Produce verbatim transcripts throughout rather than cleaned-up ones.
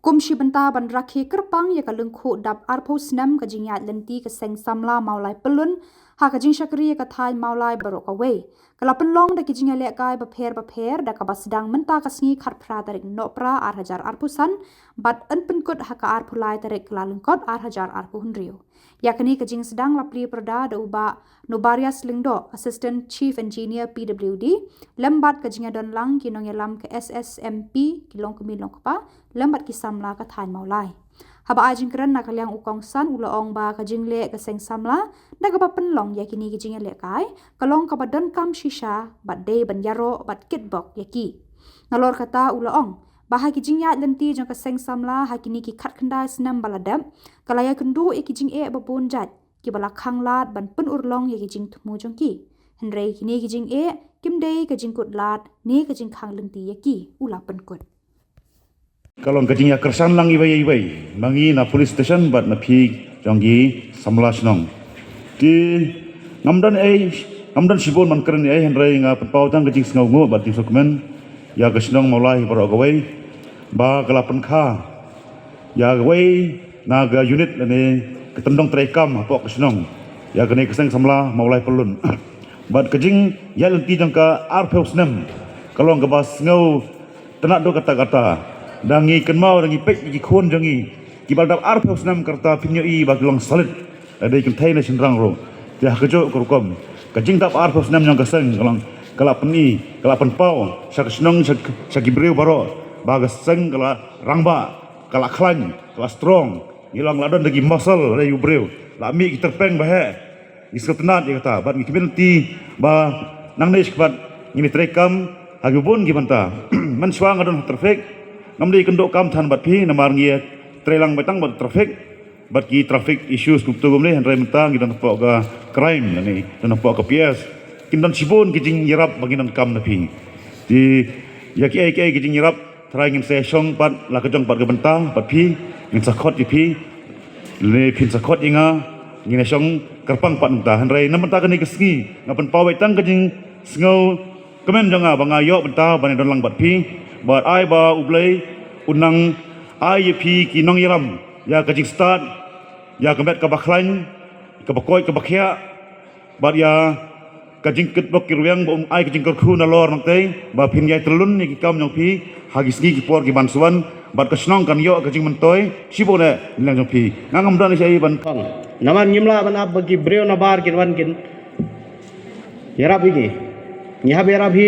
Kum shi bynta ban rakhe kyrpang ïa ka lyngkhuh dap arphew snem ka jingïaid lynti ka seng samla Mawlai Pyllun ha ka jingshakri ïa ka thaiñ Mawlai baroh kawei, ka la pynlong da ki jingïalehkai bapher bapher, da kaba sdang mynta ka sngi khatphra tarik Nohprah ar hajar arphew san bad yn pynkut ha ka arphew lai tarik Kyllalyngkot ar hajar arphew hynriew. Ïa kane ka jingsdang la plie pyrda da u Bah Nobarius Lyngdoh, Assistant Chief Engineer P W D, lem bad ka jingïadon lang ki nongïalam ka S S M P, ki longkmie longkpa lem bad ki samla ka thaiñ Mawlai. Haba ai jingkren na ka liang u kongsan, u la ong ba ka jingleh ka seng samla da kaba pynlong ïa kine ki jingïalehkai ka long kaba donkam shisha bad dei ban ïaroh bad kitbok ïa ki. Nalor kata u la ong ba ha ki jingïaid lynti jong ka seng samla ha kine ki khatkhyndai snem ba la dep, ka la ïakynduh ïa ki jingeh babun jait kiba la khang lad ban pynurlong ïa ki jingthmu jong ki. Hynrei kine ki jingeh kim dei ka jingkut lad ne ka jingkhang lynti ïa ki, u la pynkut. Ka long ka jingïakyrshan lang iwei ïa iwei, ma ngi na police station bad na phi jong ki samla shnong. Te ngam don ei, ngam don shibun ban kren ei, hynrei nga pynpaw tang ka jingsngewnguh bad jingsngewkmen ïa ka shnong Mawlai baroh kawei ba ka la pynkha ïa kawei na ka unit lane ka tyndong treikam hapoh ka shnong ïa kane ka seng samla Mawlai Pyllun. Bad ka jingïaid lynti jong ka arphew snem ka long kaba sngewtynnat duh katta katta. Da ngi kynmaw, da ngi peit ïa ki khun jong ngi kiba la dap arphew snem, ka rta phin ïohi ba ki long solid, lada dei kynthei ne shynrang ruh. Te ha kajuh ka rukom ka jingdap arphew snem jong ka seng ka long, ka la pyni, ka la pynpaw sha ka shnong, sha, sha ki briew baroh ba ka seng ka la rangbah, ka la khlaiñ, ka la strong. Ngi long la don da ki muscle, lada ïa u briew la mih ki tyrpeng ba heh. Ngi sngewtynnat ïa kata bad ngi kmen lynti ba nangne shakhmat ngin ïa treikam ha ki bun ki bynta. Mynshuwa nga don ha traffic, ngam dei kynduh kam than bad phi namar ngi ïa trei lang beit tang bad traffic bad ki traffic issues kumto kumne, hynrei mynta ngi don hapoh ka crime lane don hapoh ka P S. Kin don shibun ki jingïarap ba ngin donkam na phi. Te ïa kiei kiei ki jingïarap, trai ngin sa ïashong pat la ka jong pat ka bynta bad phi, ngin sa khot ïa phi, lane phin sa khot ïa nga, ngin ïashong kyrpang pat mynta. Hynrei na mynta kane ka sngi nga pynpaw beit tang ka jingsngew kmen jong nga ba nga ïoh bynta ban ïadon lang bad phi. Bad ai ba U Blei un nang ai ïa phi ki nongïalam ïa ka jingstad, ïa ka met kaba khlaiñ, kaba koit kaba khiah, bad ïa ka jingkitbok ki rwiang, ba un ai ka jingkyrkhu nalor nangtei ba phin ïai tylli ïa ki kam jong phi ha ki sngi ki por ki ban sa wan, bad ka shnong kan ïoh ka jingmyntoi shibun eh na liang jong phi. Nga ngam don shuh ban. Namar ngim lah ban ap ba ki briew na bar kin wan kin ïarap ïa ngi. Ngi hap ïarap hi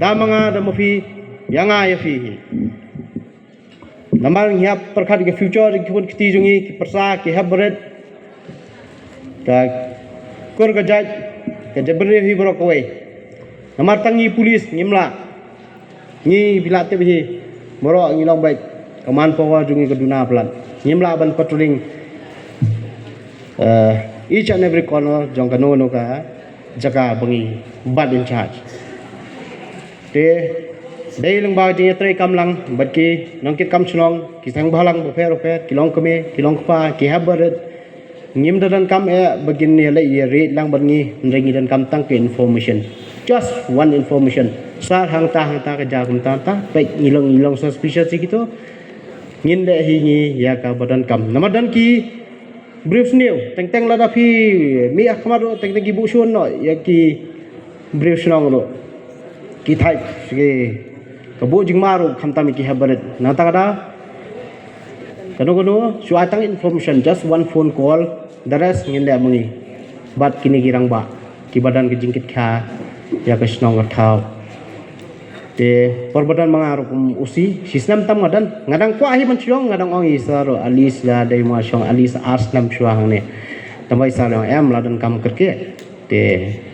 da ma nga da ma phi, ïa nga ïa phi hi. Namar ngi hap pyrkhat ïa ka future ki khun kti jong ngi, ki pyrsa, ki hep barit. Ka kur ka jait, ka jaitbynriew hi baroh kawei. Namar tang ngi police ngim lah. Ngi, phi lah tip hi, baroh ngi long beit, ka manpower jong ngi ka duna palat. Ngim lah ban patrolling, eh, each and every corner jong kano kano ka jaka ba ngi bat in charge. Te dei lyngba jingïatreikam lang bad ki nongkitkam shnong, ki seng bhalang bapher bapher, ki longkmie, ki longkpa, ki hep barit, ngim da donkam eh ba kin ïaleh ïarit lang bad ngi, hynrei ngi donkam tang ka information. Just one information. Sar hangta hangta ka jia kumta ta, peit ngi long, ngi long suspicious ïa kito. Ngin leh hi ngi ïa kaba donkam. Namar don ki briew sniew, teng teng lada phi mih ha khmat ruh teng teng ki buh shun noh ïa ki briew shnong ruh. Ki thait ki, ka buh jingma ruh khamtam ïa ki hep barit. Nangta ka daw kano kano shu ai tang information, just one phone call, the rest ngin leh ma ngi. Bad kine ki rangbah kiba don ka jingkit kha ïa ka shnong ka thaw. Te por ba don ma nga ruh kum U C, shi snem tam nga don, nga dang kwah hi ban shong, nga dang ong ïa i sir ruh, ali sla dei ma shong, ali sa ar snem shuwa hangne. Tangba i sir ruh ong em, la donkam kyrkieh. Te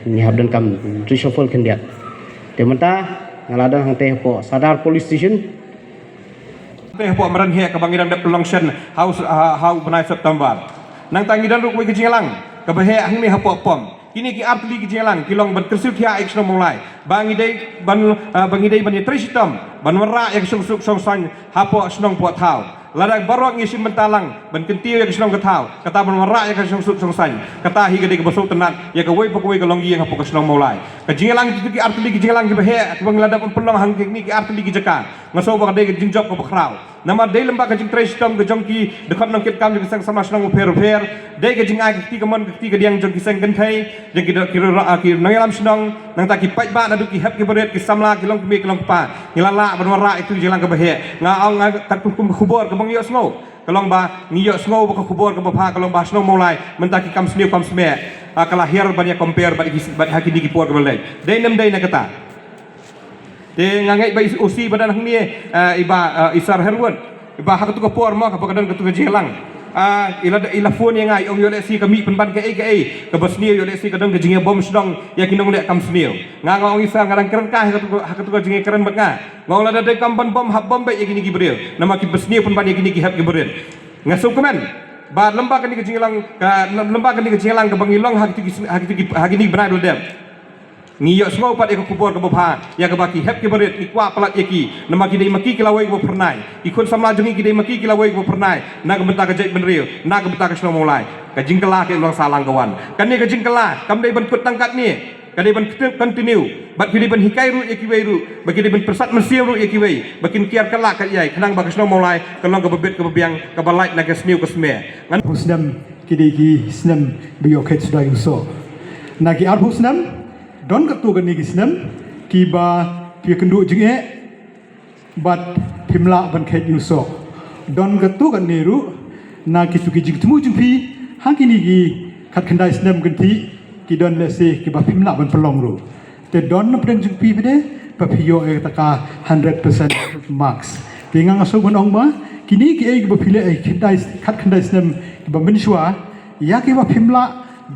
ngi hap donkam reshuffle khyndiat. Te mynta nga la don hangtei hapoh Sadar Police Station. Te hapoh Madan Heh kaba ngi dang dep pynlong shen ha u, ha, ha u bnai September. Nangta ngi don ruh kawei ka jingïalang kaba heh hangne hapoh pom. Kine ki artylli ki jingïalang ki long ban kyrsiew thiah ïa ka shnong Mawlai ba ngi dei ban, ah, ba ngi dei ban ïatrei shitom ban wanrah ïa ka shongsuk shongsaiñ hapoh shnong poh thaw. Lada baroh ngi shim bynta lang ban kyntiew ïa ka shnong ka thaw, kata ban wanrah ïa ka shongsuk shongsaiñ, kata hi ka dei kaba sngewtynnat ïa kawei pa kawei ka longïing hapoh ka shnong Mawlai. Ka jingïalang, kito ki artylli ki jingïalang kiba heh kiba ngi la dep pynlong ha kine ki artylli ki jaka, nga sngew ba ka dei ka jingjop kaba khraw. Namar dei lem bad ka jingtrei shitom ka jong ki dkhot nongkitkam jong ki seng samla shnong bapher bapher, dei ka jingai ka kti kamon ka kti kadiang jong ki seng kynthei, jong ki, ki, ki nongïalam shnong, nangta ki paidbah naduh ki hep ki barit, ki samla, ki long kmie ki long kpa. Ngi la lah ban wanrah ïa ka jingïalang kaba heh. Nga ong nga katkum ka khubor kaba ngi ïohsngew, ka long ba ngi ïohsngew ba ka khubor kaba bha ka long ba shnong Mawlai mynta ki kam sniew kam smeh, ah, ka la hiar ban ïa compare bad ki, bad ha kine ki por kaba leit. Dei ne ym dei na kata? Te nga ngeit ba i, u C ba don hangne, eh, i Bah, eh, i Sir Herwood, i Bah, ha katu ka por mo kaba ka don katu ka jingïalang, ah, i la, i la phone ïa nga, i ong ïoh lehse ka mih pynban kaei kaei kaba sniew, ïoh lehse ka don ka jingïabom sdang ïa ki nongleh kam sniew. Nga, nga ong, i Sir, nga dang kren kai ha katu ka, ha katu ka jingïakren bad nga. Nga ong lada dei kam ban bom, hap bom beit ïa kine ki briew, namar kiba sniew pynban ïa kine ki hep ki barit. Nga sngewkmen ba lem bad kane ka jingïalang, ka, lem bad kane ka jingïalang kaba ngi long ha kine ki, ha kine ki, ha kine ki bnai ba la dep. Ngi ïohsngew pat ïa ka khubor kaba bha ïa kaba ki hep ki barit ngi kwah palat ïa ki, namar ki dei ma ki ki lawei kaba phyrnai, ki khun samla jong ngi ki dei ma ki ki lawei kaba phyrnai na ka bynta ka jaitbynriew, na ka bynta ka shnong Mawlai. Ka jingkylla ka long sahlang ka wan. Kane ka jingkylla kam dei ban kut tang katne, ka dei ban continue, bad ki dei ban hikai ruh ïa kiwei ruh, bad ki dei ban pyrsad mynsiem ruh ïa kiwei ba kin kiar kylla kat ïai, khnang ba ka shnong Mawlai kan long kaba bit kaba biang, kaba lait na ka sniew ka smeh. Ngan arphew snem ki dei ki snem ba ïoh kheit suda ïa u soh. Na ki arphew snem don katto katne ki snem kiba phi ïakynduh jingeh bad phim lah ban kheit ïa u soh. Don katto katne ruh na kitu ki jingthmu jong phi ha kine ki khatkhyndai snem kynthih, ki don lehse kiba phim lah ban pynlong ruh. Te don na pdeng jong phi pat de ba phi ïoh ïa kata ka hundred percent marks. Te nga nga sngewbha ban ong ba kine kiei kiba phi leh ïa ki khatkhyndai, khatkhyndai snem kiba mynshuwa, ïa kiba phim lah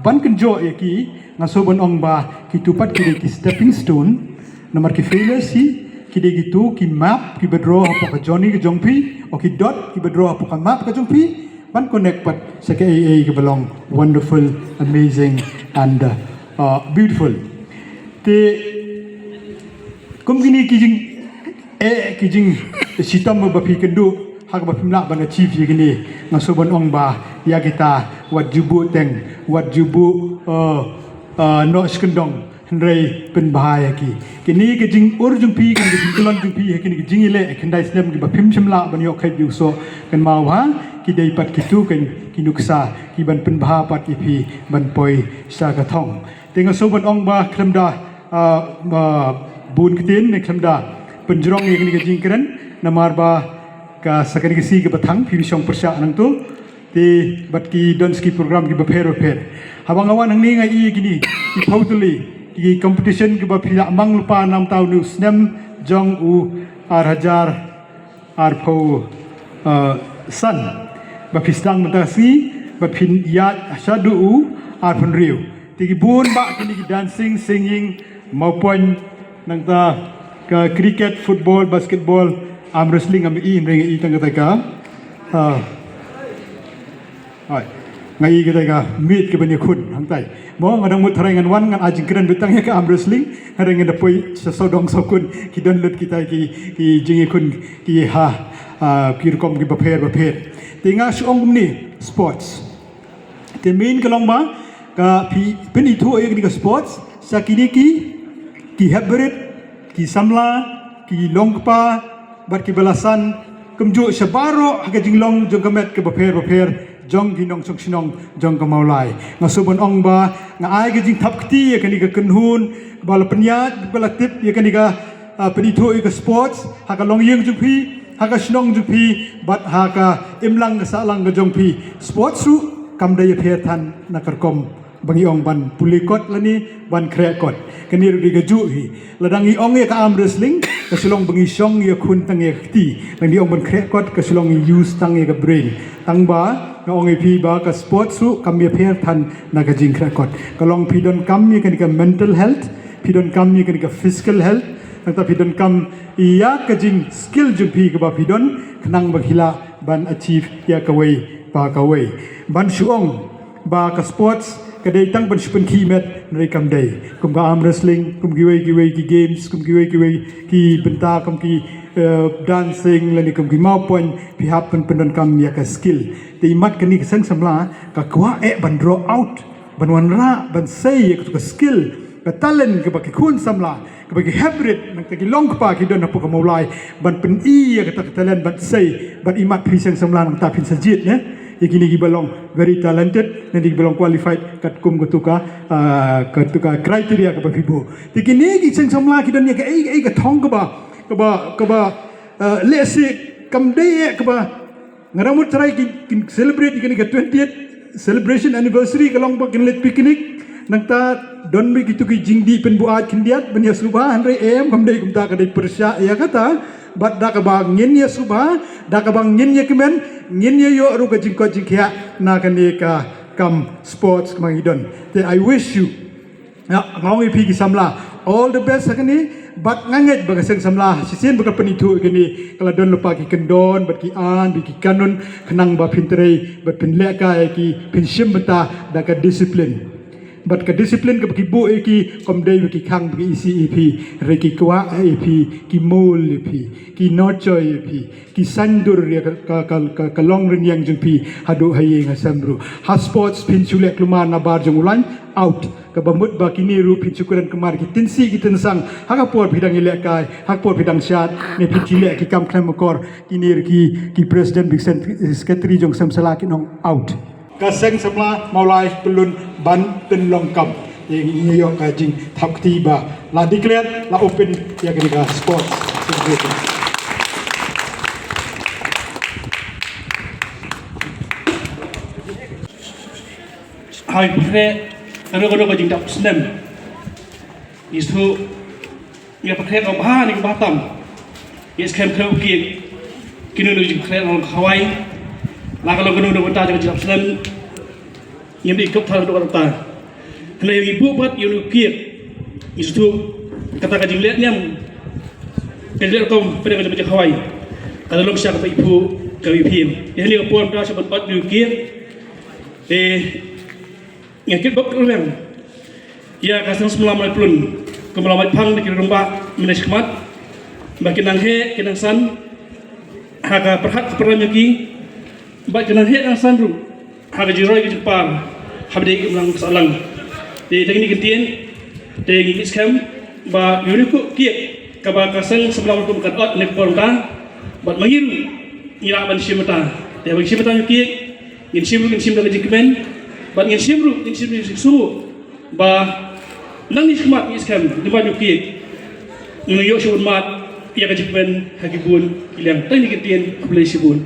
ban kynjoh ïa ki, nga sngewbha ban ong ba kitu pat ki dei ki stepping stone. Namar ki failures hi ki dei kitu ki map kiba draw hapoh ka journey ka jong phi, o ki dot kiba draw hapoh ka map ka jong phi ban connect pat sha kaei kaei kaba long wonderful, amazing and, uh, beautiful. Te kum kine ki jing, eh, ki jingshitom ba phi kynduh ha kaba phim lah ban achieve ïa kine, nga sngewbha ban ong ba ïa kita wat ju buh teng, wat ju buh, uh, uh, noh shi kyndong, hynrei pynbha ïa ki. Kine ki jingïoh jong phi, kine ki jingkyllon jong phi ha kine ki jingïaleh khyndai snem kiba phim shym lah ban ïoh kheit ïa u soh, kynmaw ha ki dei pat kitu ki, ki nuksa kiban pynbha pat ïa phi ban poi sha ka thong. Te nga sngewbha ban ong ba khlem da, ah, ah, bun ktien ne khlem da pynjrong ïa kane ka jingkren, namar ba ka sa kane ka sngi kaba thang phi shong pyrshah nangtu. Te bad ki don sa ki program kiba pher bapher. Haba nga wan hangne nga ïohi kine ki phew tylli ki competition kiba phi la mang lypa na mynta une u snem jong u ar hajar arphew, uh, san. Ba phi sdang mynta ka sngi, ba phin ïaid shaduh u arphew hynriew. Te ki bun bah kine ki dancing, singing, mawpoiñ, nangta ka cricket, football, basketball, arm wrestling, ngam i, hynrei nga i tang kata ka, ah, Hooid. Nga i kata ka miet kaban ïakhun hangtai. Mo nga dang mut tharai ngan wan ngan ai jingkren beit tang ïa ka arm wrestling, hynrei ngan da poi sha sawdong sawkun ki don lut kita ki, ki jingïakhun ki ha, ah, ki rukom kiba pher bapher. Te nga shu ong kumne, sports. Te main ka long ba ka phi pynithuh ïa kane ka sports sha kine ki, ki hep barit, ki samla, ki longkpa bad kiba la san, kumjuh sha baroh ha ka jinglong jong ka met kaba pher bapher jong ki nongshong shnong jong ka Mawlai. Nga sngewbha ban ong ba nga ai ka jingthap kti ïa kane ka kynhun ba la pynïaid, ba la tip ïa kane ka, ah, pynithuh ïa ka sports ha ka longïing jong phi, ha ka shnong jong phi bad ha ka imlang ka sahlang ka jong phi. Sports ruh kam da ïapher than na ka rukom ba ngi ong ban pule kot lane ban khreh kot. Kane ruh dei kajuh hi. Lada ngi ong ïa ka arm wrestling, ka shu long ba ngi shong ïakhun tang ïa ka kti. Lada ngi ong ban khreh kot, ka shu long ngi use tang ïa ka brain. Tang ba nga ong ïa phi ba ka sports ruh kam ïapher than na ka jingkhreh kot. Ka long phi donkam ïa kane ka mental health, phi donkam ïa kane ka physical health, nangta phi donkam ïa ka jing skill jong phi kaba phi don, khnang ba phi lah ban achieve ïa kawei pa kawei. Ban shu ong ba ka sports ka dei tang ban shu pynkhih met, hynrei kam dei. Kum ka arm wrestling, kum kiwei kiwei ki games, kum kiwei kiwei ki bynta, kum ki, eh, dancing lane kum ki mawpoiñ, phi hap ban pyndonkam ïa ka skill. Te imat kane ka seng samla ka kwah eh ban draw out, ban wanrah, ban sei ïa ka skill, ka talent kaba ki khun samla Kaba ki hybrid, nangta ki long kpa ki don hapoh ka Mawlai, ban pyni ïa kata ka talent, ban sei, ban imat phi seng samla nangta phin sa jied ne. Ïa kine kiba long very talented, ne kiba long qualified, katkum katu ka, ah, katu ka criteria kaba phi buh. Te kine ki seng samla ki don ïa kaei kaei ka thong kaba, kaba, kaba, ah, lehse kam dei eh kaba Nga dang mut trai ki, kin celebrate ïa kane ka twentieth celebration anniversary ka long ba kin leit picnic. Nangta don beit kitu ki jingdih pynbuaid khyndiat ban ïa sngewbha, hynrei em, kam dei kumta, ka dei pyrshah ïa kata. Bad da kaba ngin ïa sngewbha, da kaba ngin ïa kmen, ngin ïa ïoh ruh ka jingkoit jingkhiah na kane ka kam sports kaba ngi don. Te I wish you Nga, nga ong ïa phi ki samla, all the best ha kane. Bad nga ngeit ba ka seng samla, shisien ba ka pynithuh ïa kane, ka la don lypa ki kyndon bad ki aiñ bad ki kanun, khnang ba phin trei bad phin lehkai ïa ki, phin shim bynta da ka discipline. Bad ka discipline kaba ki buh ïa ki, kam dei ba ki khang ba ki isih ïa phi, hynrei ki kwah ïa phi, ki mul ïa phi, ki nurture ïa phi, ki saiñdur ïa ka, ka, ka, ka, ka long rynïeng jong phi haduh ha ïing ha sem ruh. Ha sports phin shu leh kulmar na bar jong u laiñ, out. Kaba mut ba kine ruh phin shu kren kulmar ki tynsih ki tynsang ha ka por phi dang ïalehkai, ha ka por phi dang shad, ne phin shu leh ki kam khlem akor. Kine ruh ki, ki president bad secretary jong seng samla kin ong out. Ka seng samla Mawlai Pyllun ban pynlong kam. Te ngi ïoh ka jingthap kti ba la declare, la open ïa kane ka sports. Hai pyrshah, kano kano ka jingdap snem. Ngi shu, ngi pyrshah ka bha ne ka bha tam. Ngi skhem khlem kiek. Kino kino jingpyrshah long khawai. La ka long kano kano ka bynta jong ka jingdap snem. Ngim dei kop thar dok kata. Hynrei ngi buh pat ïa u kiek. Ngi shu, kata ka jingleh niam. Ka jingleh rukom pyrshah ka jingkhawai. Ka long sha kaba iphuh kaba iphieng. Ïa kane ka por mynta sha ban pat ïa u kiek. Te ngi kit bok ruh ïa ka seng samla Mawlai Pyllun, kumba la mait phang da ki rangbah mynne shakhmat, ba kin nang heh kin nang san ha ka pyrkhat ka pyrshah ïa ki, ba kin nang heh nang san ruh ha ka jingroi ka jingpar, haba dei ka imlang ka sahlang. Te tang kine ki ktien, te ngi kit skhem ba ïa une u kiek kaba ka seng samla Mawlai Pyllun kan ot ne ka por mynta, bad ma ngi ruh ngi lah ban shim bynta. Te haba ngi shim bynta ïa u kiek, ngin shim ruh, ngin shim da ka jingkmen, bad ngin shim ruh, ngin shim ruh, ngin shim ruh. Ba nangne shakhmat ngi skhem, dei ba ïa u kiek, ngin ïoh shuh ban mad ïa ka jingkmen ha ki bun ki liang. Tang kine ki ktien, khublei shibun.